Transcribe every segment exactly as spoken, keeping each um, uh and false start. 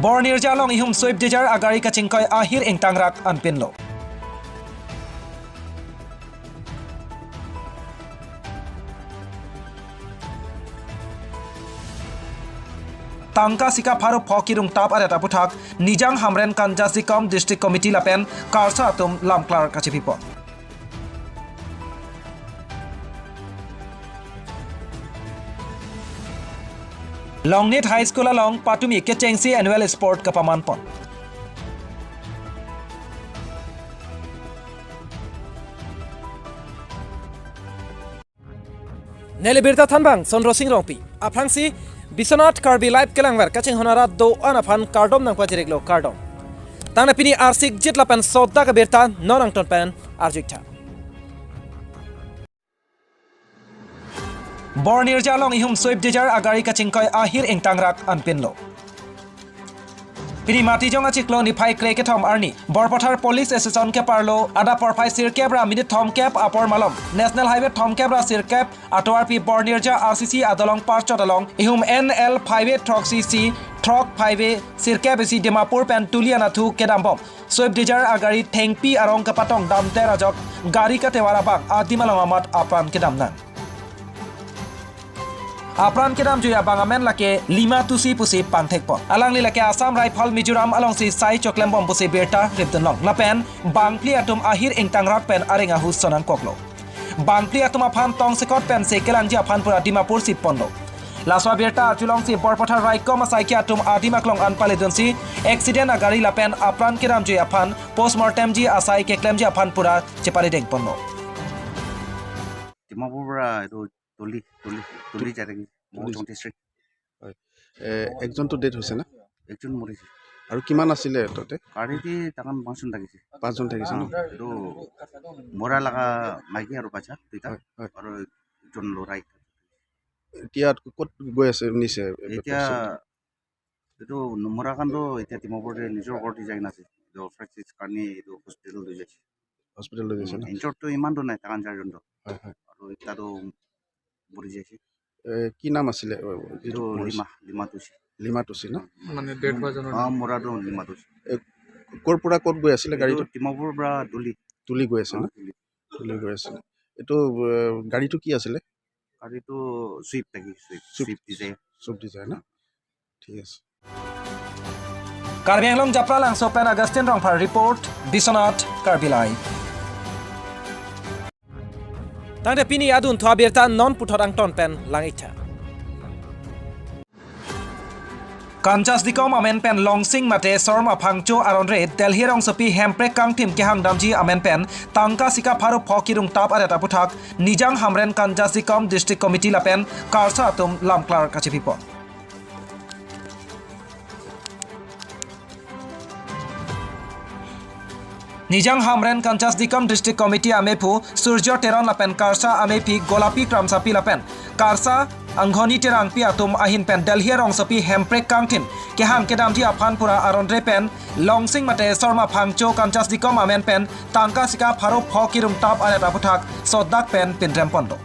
Bornirja along ihum Swift Dzire agari kachingkoi ahir ingtangrak anpinlo. Tangka sika pharo pho kirungtap aret aputhak Nijang Hamren Kanchas Dikom District Committee lapen KARSA atum lamklar kachipipon. Longnit High School along patumi kechengsi annual sport kapamanpon. Neli birta thanbang Sondro Sing Rongpi. Aphrangsi Biswanath Karbi Live kelangver kachinghon arat do-an aphan kardom nangpajiriklo, kardom. Tangte pini arsik jit lapen sodak abirta non angton pen arjuiktha. Bornirja along ihum Swift Dzire agari kachingkoi ahir ingtangrak anpinlo. Pini Matijong achiklo niphai kre kethom arni Borpathar Police Station keparlo adap porphai sirkep ra minute thomkep apor malom National Highway thomkep ra sirkep atovarpi Bornirja R C C adolong parchot along ihum N L five eight throk C C throk five eight sirkep isi Dimapur pen tuli anatthu kedambom Swift Dzire agari thengpi arong kepatong damter ajok gari katevar abang adim along amat apran kedamnang. Apran kedamjui abang amen lake Lima Tusi pusi pangthekpon. Alangli lake Assam Rifle Mizoram alongsi sai choklembom pusi birta ripdunlong. Lapen bangphli atum ahir ingtangrak pen areng ahut sonangkoklo. Bangphli atum aphan tongsekot pensi kelangji aphan pura Dimapur sitponlo. Laso abirta arjulongsi Borpathar raikom asaikhi atum adim aklong an paledunsi accident agari lapen apran kedamjui aphan postmortemji asai keklemji aphan pura cheparedengponlo. Dimapur পৰা এইটো তুলি তুলি তুলি যায়গৈ, মহু ডিষ্ট্ৰিক্ট। হয়। এ, একজনতো ডেথ হৈছে না? একজন মৰিছে। আৰু কিমান আছিলে তাতে? গাড়ীতে তাকান পাঁচজন থাকিছে। পাঁচজন থাকিছে ন? এইটো মৰা লগা মাইকী আৰু বাচ্চা দুইটা। হয়, হয়। আৰু একজন ল'ৰাই। এতিয়া ক'ত গৈ আছে নিছে? এতিয়া এইটো মৰাখনতো এতিয়া ডিমাপুৰতে নিজৰ ঘৰত যাই নাছে। এইটো ফ্ৰেকচাৰ কাৰণে এইটো হস্পিটেলত লৈ যাইছে। হস্পিটেলত লৈ গৈছে ন? ইনজৰ্ডটো ইমানটো নাই, তাকান চাৰিজনটো। হয়, হয়। আৰু এটাতো মৰি যাইছে। এ, কি নাম আছিলে? এইটো লিমা, লিমা তুচি। লিমা তুচি ন? মানে ডেথ হোৱা জনৰ অ, নাম? মৰাটো লিমা তুচি। এ, ক'ৰ পৰা ক'ত গৈ আছিলে এইটো গাড়ীটো? ডিমাপুৰৰ পৰা তুলি। তুলি গৈ আছে ন? অ, তুলি। তুলি গৈ আছিলে। এইটো, এ, গাড়ীটো কি আছিলে? গাড়ীটো ছুইফ্ট থাকি, swift, swift. Swift Dzire. Swift Dzire ন? ঠিক আছে। Karbi Anglong Japralangso pen Augustine Rongphar report, Biswanath Karbi Live. Tangte pini adunthu abirta non puthot angton pen langitha. Kanchas Dikom amen pen Longsing mate Sorma Phangcho aronre Delhi rongsopi Hemprek kangthim kehang damji amen pen tangka sika pharo pho kirungtap aret aputhak Nijang Hamren Kanchas Dikom District Committee lapen KARSA atum lamklar kachipipon. Nijang Hamren Kanchas Dikom District Committee amephu Surjo Teron lapen KARSA amephi Golapi Kramsapi lapen KARSA Anghoni Terangpi atum ahin pen Delhi rongsopi Hemprek kangthim kehang kedamji aphan pura aronre pen Longsing mate Sorma Phangcho Kanchas Dikom amen pen tangka sika pharo pho kirungtap aret aputhak sodak pen pinremponlo.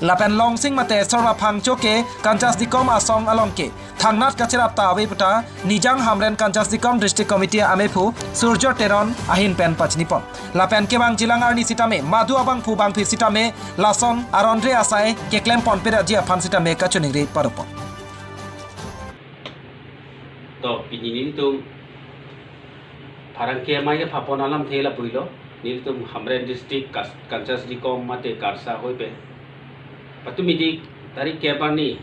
Lapen Longsing mate Sorma Phangcho ke Kanchas Dikom asong along ke thangnat kacherap ta ave puta Nijang Hamren Kanchas Dikom District Committee amephu Surjo Teron ahin pen pachinipon. Lapen kevang jilang arni sitame madu abangphu bangphi sitame lason aronre asai keklempon pedaji aphan sitame kachiningri parupon. To pini nelitum pherangke amei kephapon alamthe lapuilo, nelitum Hamren District Kas-, Kanchas Dikom mate KARSA ahoi pen. Patumi dik tarik kep arni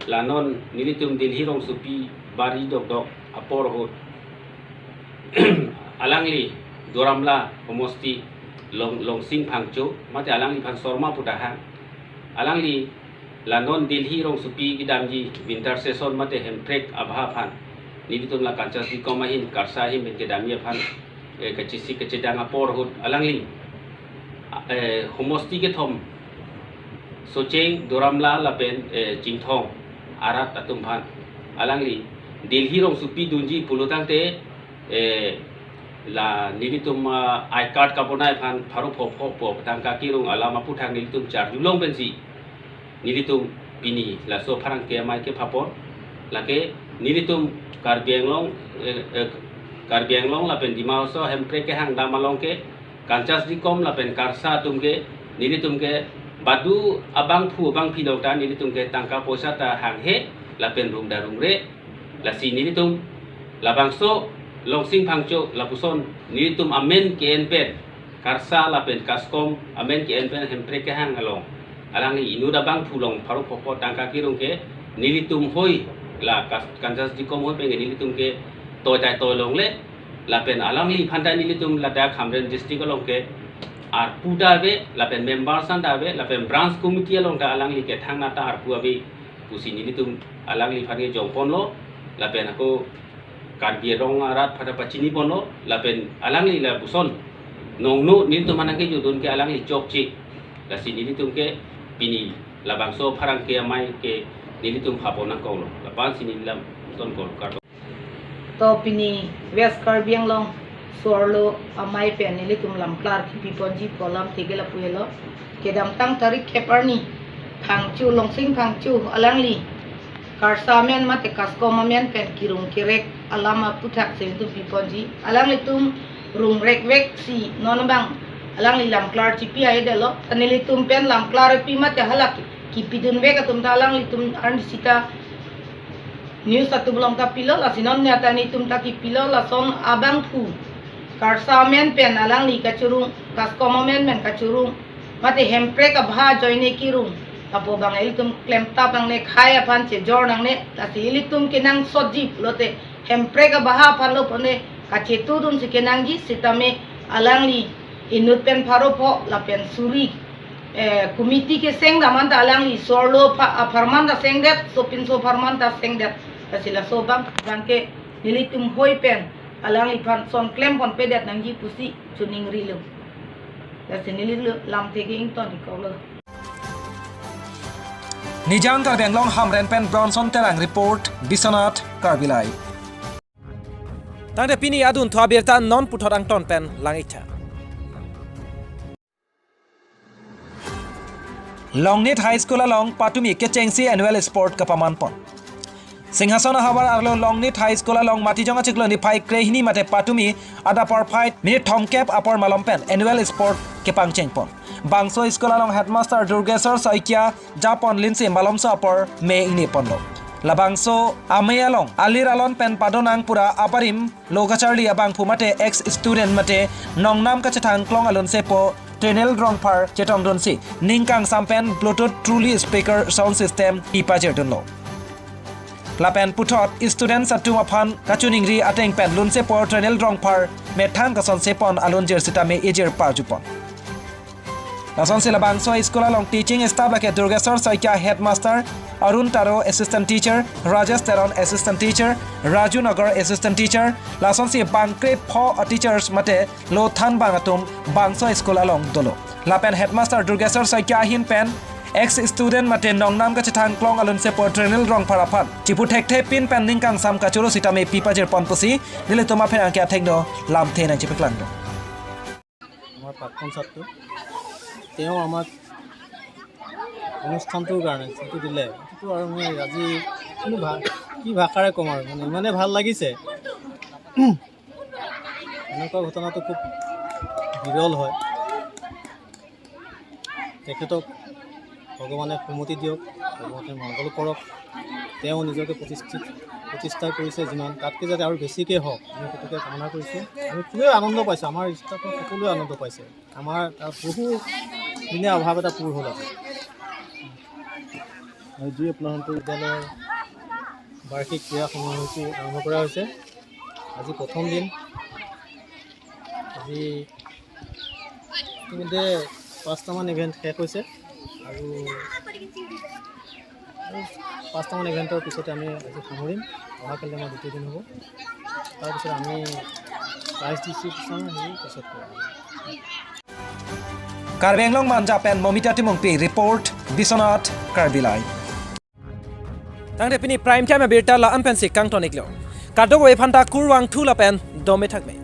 la non nelitum Delhi rongsopi bari dokdok apor ahut alangli Duar Amla homosti Long, Longsing Phangcho mate alangliphan Sorma pu tahang. Alangli la non Delhi rongsopi kedamji winter session mate Hemprek abha aphan nelitum la Kanchas Dikom ahin KARSA ahin pen kedamji aphan, eh, kachesik kachedang apor ahut alangli, eh, homosti kethom Socheng, Duar Amla lapen, eh, Chinthong arat atum aphan alangli Delhi rongsopi dunji pulo tangte, eh, la nelitum, ah, I card kabonai aphan pharo pho pho pho tangka kirung alam aputhak nelitum charjulong pensi nelitum pini laso pherangke amei kephapon Lake nelitum Karbi Anglong, eh, eh, Karbi Anglong lapen Dima Hasao Hemprek kehang dam along ke Kanchas Dikom lapen KARSA atum ke, nelitum ke badu abangphu abangpi along ta nelitum ke tangka poisa ta hanghe lapen rung da rungre. Lasi nelitum labangso Longsing Phangcho lapuson nelitum amen ke-en pen, KARSA lapen KASCOM amen ke-en pen Hemprek kehang along, alangli inut abangphu along pharo phokpo tangka kerung ke nelitum hoi, la Kas-, Kanchas Dikom hoi pen ke nelitum ke toi tai toi longle. Lapen alangliphan ta nelitum ladak Hamren district along ke arpu ta ave, lapen members an ta ave, lapen branch committee along ta alangli ke thangnat ta arpu ave pusi nelitum alangliphan ke jongponlo, lapen ako Karbi Anglong arat aphan ta pachiniponlo, lapen alangli lapuson nongno nelitum aphan nangkejodun ke alangli chokche. Lasi nelitum ke pini labangso pherangke amei ke nelitum phapon nangkoklo. Lapu-ansi neli lam tonkoklo, kardom. To pini West Karbi Anglong so-arlo amei pen nelitum lamklar kipiponji pu alamthe ke lapu helo. Kedamtang tarik kep arni Phangcho, Longsing Phangcho alangli KARSA amen mate KASCOM amen pen kerung kerek alam aputhaksi nelitum piponji. Alanglitum rung rekveksi non abang alangli lamklar chipi aidelo. Ta nelitum pen lamklar pi mate hala kipidunvek atum ta alanglitum arni sita news atum along ta pilo, lasi non ne ata nelitum ta kipilo, lason abangphu KARSA amen pen alangli kachorong, KASCOM amen pen kachorong, mate Hemprek abha ajoine kerung, lapu abang ilitum klemtap nangne, khei aphan chejor nangne, lasi ilitum kenangsotji pulote Hemprek abha aphan lo pone kachetudunsi kenangji, sitame alangli inut pen pharo pho lapen suri, eh, committee keseng dam an ta alangli so-arlo pha-, apharman ta sengdet, sopinso apharman ta sengdet. Lasi laso abang, abang ke nelitum hoi pen alangliphan son klemponpedet nangji pusi choningrilo. Lasi neli lamthe ke ington ikoklo. Nijang Karbi Anglong Hamren pen Bronson Terang report, Biswanath Karbi Live. Tangte pini adunthu abirta non puthot angton pen lang-iktha. Longnit High School along patumi kechengsi annual sport kapamanpon. Singhason ahavar arlo Longnit High School along Matijong achiklo niphai krehini mate patumi adap arphai minute thomkep apor malom pen annual sport kepangchengpon. Bangso school along headmaster Durgeswar Saikia japon linsi malomso apor me ingniponlo. Labangso amei along alir alon pen padonang pura abarim lo kacharli abangphu mate ex student mate nongnam kachethang klong alunsepo Trenel Rongphar chetongdunsi ning kangsam pen Bluetooth truly speaker sound system pipajirdunlo. Lapen puthot students atum aphan kachiningri ateng pen lunsepo Trenel Rongphar methang kasonsepon alunjir sitame ejir parjupon. Lasonsi labangso school along teaching staff lake Durgeswar Saikia headmaster, Arun Taro assistant teacher, Rajesh Teron assistant teacher, Raju Nagar assistant teacher, lasonsi bangkrepho teachers mate lo thanbang atum bangso school along dolo. Lapen headmaster Durgeswar Saikia ahin pen ex student mate nongnam kachethang klong alunsepo Trenel Rongphar aphan chipu thekthe pin pen ning kangsam kachoro sitame pipajirpon pusi nelitum apherangke athengno lamthe nangchipaklanglo. আমাৰ প্ৰাক্তন ছাত্ৰ, তেওঁ আমাক অনুষ্ঠানটোৰ কাৰণে যিটো দিলে, সেইটো আৰু মই আজি কোনো ভা-, কি ভাষাৰে ক'ম আৰু, মানে, ইমানে ভাল লাগিছে। এনেকুৱা ঘটনাটো খুব বিৰল হয়। তেখেতক ভগৱানে সুমতি দিয়ক, ভগৱানে মংগল কৰক। তেওঁ নিজকে প্ৰতিষ্ঠিত, প্ৰতিষ্ঠা কৰিছে যিমান, তাতকৈ যাতে আৰু বেছিকৈ হওক, আমি সেইটোকে কামনা কৰিছোঁ। আমি খুবেই আনন্দ পাইছোঁ, আমাৰ ষ্টাফে সকলোৱে আনন্দ পাইছে। আমাৰ তাৰ বহু দিনীয়া অভাৱ এটা পূৰ হ'ল আজি। আজি আপোনালোকৰ বিদ্যালয়ৰ বাৰ্ষিক ক্ৰীড়া সমাৰোহটো আৰম্ভ কৰা হৈছে। আজি প্ৰথম দিন। আজি ইতিমধ্যে পাঁচটামান ইভেণ্ট শেষ হৈছে আৰু আৰু পাঁচটামান ইভেণ্টৰ পিছতে আমি আজি সামৰিম। অহাকালি আমাৰ দ্বিতীয় দিন হ'ব। তাৰপিছত আমি প্ৰাইজ ডিষ্ট্ৰিবিউশ্যন হেৰি পাছত কৰিম। Karbi Anglong Manja pen Momita Timungpi report, Biswanath Karbi Live. Tangte pini prime time abirta la-an pensi kangton iklo. Kadokave aphanta kurvangthu lapen dome thakme.